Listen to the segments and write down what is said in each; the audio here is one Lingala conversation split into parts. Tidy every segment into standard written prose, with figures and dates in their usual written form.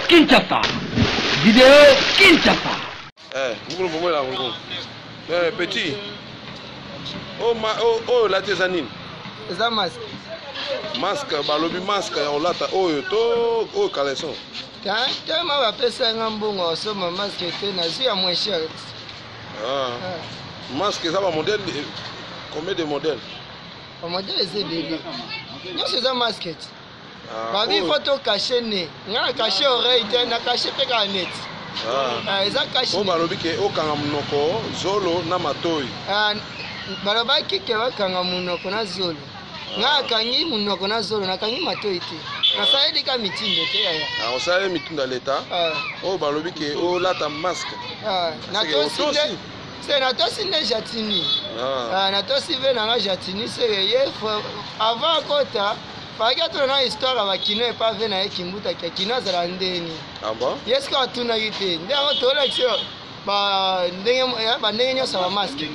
Kinshasa. Video Kinshasa. Eh, mukulu bongo ya ngo. Eh, petit. Oh ma oh oh lati eza nini? Eza masque. Masque balobi masque ya olata oyo to oyo caleçon. Tellement bapesa nga mbongo osomba masque te nazwi ya moins cher. Ah. ah. Masque eza ba modèle eh, combien de modèles? Ba modèle eza ebele. Nyonso eza masque. Ah, Babi oyo. faut to cacher nez. Nga na cacher oreille te, na cacher pe kaka net. Ah. Ah, eza cache Oyo balobi ke okanga monoko, zolo na matoi. Ah, balobaki ke bakanga monoko na zolo. Nga akangi monoko na zolo, nakangi matoi te. Nasaleli ka mitindo te yaya. Ah, osaleli mitindo ya leta. Ah. Oyo balobi ke olata masque. Ah, natosi nde se natosi nde jatini. Ah. Ah, natosi ve na nga jatini seke ye avant akota Faki atuna na histoire ya ba kino epa ve na ye kimbuta ke kino azala ndeni. Ah bon? Ye sikoyo atunaki te. Nde yango tolakisi yo ba ndenge eh, ba ndenge nyonso ya ba masque.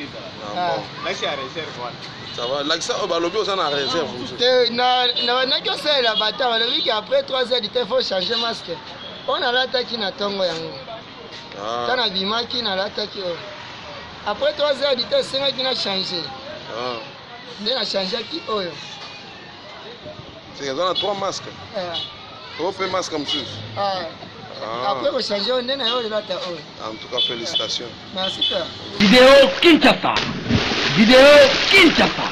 Ah bon. Lakisi ya réserve wana. Ça va. Lakisa oyo balobi oza na réserve mosusu. Te na na bandaki osalela bata balobi ke après 3 heures du temps faut changer masque. Oyo nalataki na ntongo yango. Ah. Ntango nabimaki nalataki oyo. Après 3 heures du temps esengaki na changer. Ah. Nde na changeaki oyo. C'est eza na trois masques. Eh. Oyo mpe masque mosusu. Ah. Ah. Après kochange oyo nde na yo olelata oyo. En tout cas, félicitations. Merci père. Video Kinshasa. Video Kinshasa.